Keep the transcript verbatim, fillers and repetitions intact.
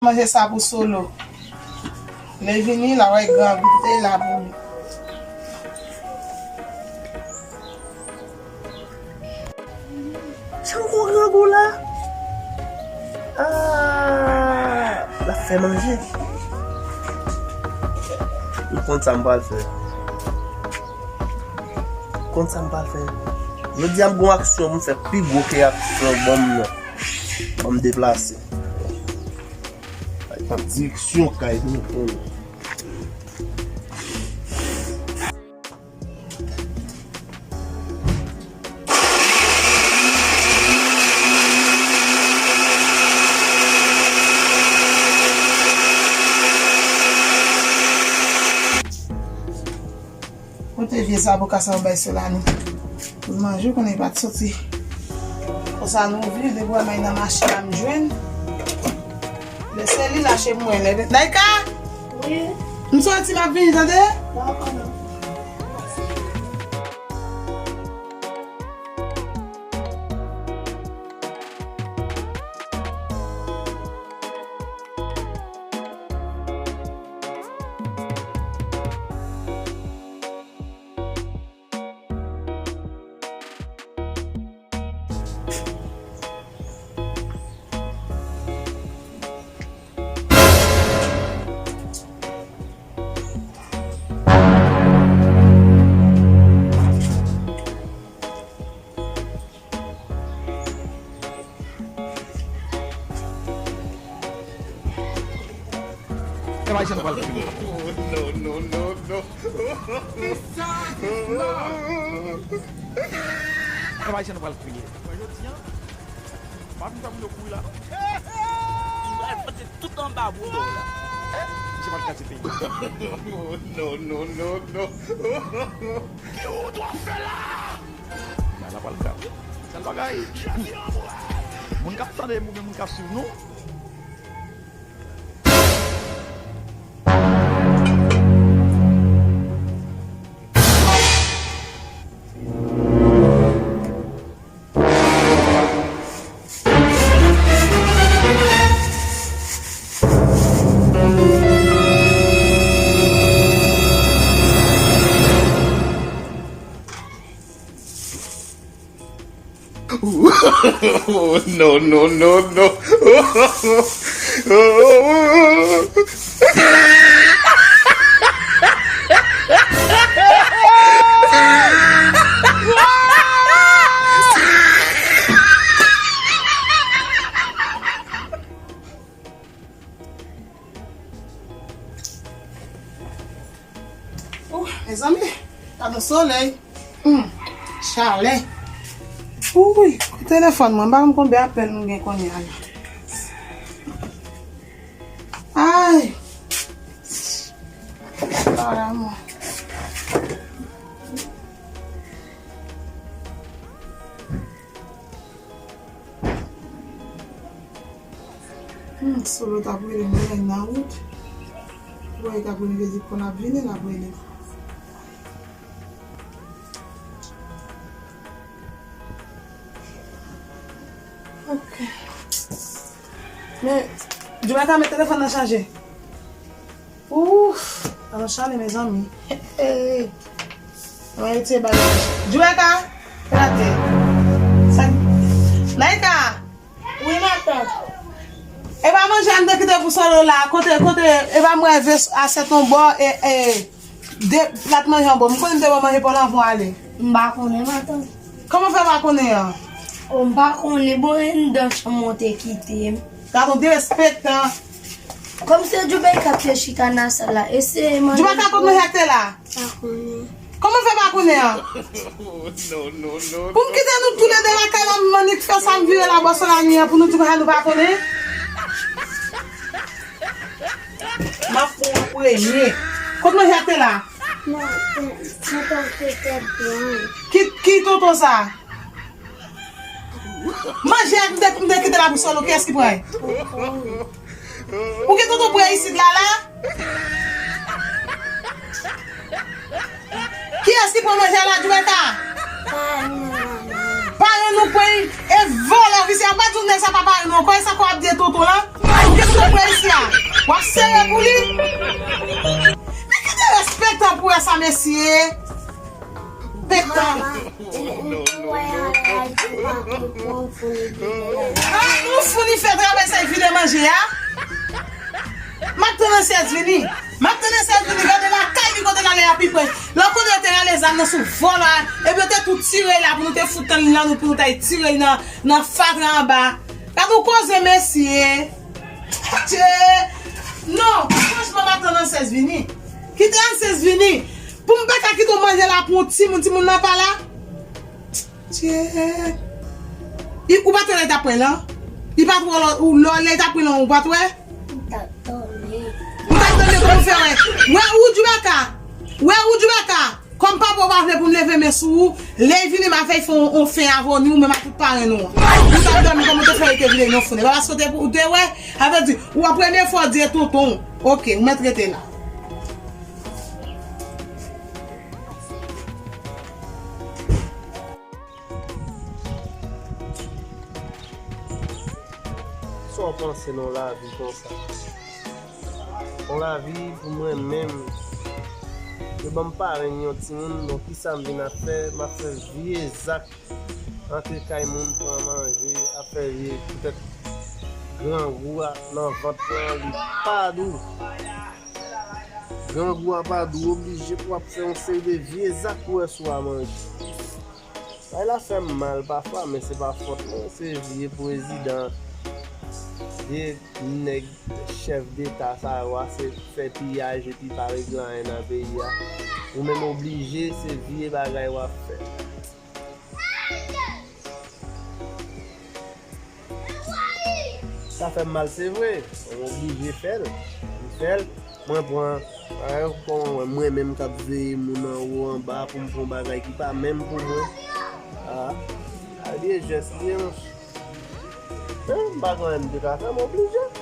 Manje sa pou Solo. Lè vini, l a wè grangou te la pou li. Jango grangou la. Ah, l ap fè manje. M konn sa m pral fè. M konn sa m pral fè. Jodi a m gon aksyon pou m fè pi gwo ke aksyon bòm nan. Ban m deplase. Ay, pran direksyon kay nou. Kote vye zaboka sa yo bay Solani? Pou l manje, konnen li pa t soti. Konsa nou viv, depi w wè m al nan mache a, m jwenn. Lè se li lache pou mwen. Lè, Naika! Wi. M soti, m ap vini, tande? Dakò, non. Pèp ayisyen nou pral kriye. Oh, no, no, no, no. Pèp ayisyen nou pral kriye. Jodi a, pa vin fè moun yo kouri la, non. M pral mete tout anba boudon la. Se pa l kase peyi. Oh, no, no, no, no. Ki ou dwa fè la? Bagay la pral grav wi. Sèl bagay, moun k ap tande m oubyen moun k ap swiv nou. Oh, no, no, no, no. Ooh, mezanmi, gad yon solèy. Hmm, chalè. Wouy, telefòn mwen, m pa konn konbyen apèl m gen kounye a la. Ay! Ala mwen. Hmm, Solo t ap rele m, mwen nan wout. Ou wè, li t ap rele, li di konn ap vini, l ap rele. Ok. Men, Djoubaka met telefòn nan chaje. Ouf, ala chalè, mezanmi. Hey, hey. Mwen retire bagay. Djoubaka, rate. Sa, Naika. Wi, matant. E pa manje a m te kite pou Solo la. Kote, kote, e pa mwen vye asyèt yon bò, e, e, de plat manje yon bò. M konnen m te ba w manje pandan w ale. M pa konnen, matant. Kòman fè pa konnen an? O, m pa konnen. Bon, e anndan chanm mwen te kite m. Gad yon derespektan. Kòm se Djoubaka k te chita nan sal la, e se manje. Djoubaka, kot manje a te la? Pa konnen. Kòman fè pa konnen an? Pou m kite nou toulede lakay la, m annik fè sa, m vire la bò Solani an pou nou di konsa nou pa konnen? M ap pran premye. Kot manje a te la? Non, tonton te fè blan. Ki, ki tonton sa? Manje a m te, m te kite la pou Solo, kiyès ki pran? Ou gen tonton pran isit la, la? Kiyès ki pran manje a la, Djouwèka? Paran nou pran. E vòlè visye a, pa di w nèg sa pa paran nou ankò, e sa k w ap di tonton lan? Ou gen tonton pran isi a? W ap sere pou li? Men ki derespektan pou wè sa, mesye! Pektan! Ah, nou founi fè travay sa vide manje a. M ap tann ansès vini. M ap tann ansès vini. Gade lakay li kote l ale a pi pre. Lè w konnen yo te rale zam nan sou vòlò a. Epi yo te tou tire la pou nou te fout tann li nan nou pou nou t al tire li nan, nan fatra anba. Gade yon koze, mesye. Adje! Non, franchman, m ap tann ansès vini. Kite ansès vini. Pou m pa ka kite w manje la pou yon timoun, timoun nan pa la. Tye. I, ou pa t wè lè l t ap pran lan? Li pa t wè lè, ou, lè, lè l t ap pran lan, ou pa t wè? Ou t ap tande kòman fè wè. Wè ou Djouwèka. Wè ou Djouwèka. Kòm papa w pa vle pou m leve men sou ou, lè l vini m a fè l fè yon, yon fen avè w, ni ou menm ak tout paran nou an. Ou t ap dòmi kòman w te fè l te vle yon founi. E pa paske w te, ou te wè, sa vle di, ou a premye fwa w di e tonton w. Oke, ou mèt rete la. Sa w panse nan yon lavi konsa? Yon lavi pou mwen menm, yo ban m parenn yon timoun, donk kisa m vin ap fè? M ap fè vye zak, antre kay moun, pran manje, ap fè vye, poutèt grangou a nan vant lan, li pa dou. Grangou a pa dou, oblije pou w ap fè yon seri de vye zak pou w wè si w a manje. Bagay la fè m mal pafwa, men se pa fòt mwen, se vye prezidan, vye nèg chèf deta sa yo a, se fè piyaj epi pa regle anyen nan peyi a. Ou menm oblije, se vye bagay w ap fè. Sa fè m mal, se vre. Mwen oblije fè l. M fè l. Mwen pran, parèy kòman mwen, mwen menm k ap veye moun anwo anba pou m pran bagay ki pa menm pou mwen. Ah, a byen jès li ye, monchè. Men, m pa gen anyen m te ka fè, m oblije.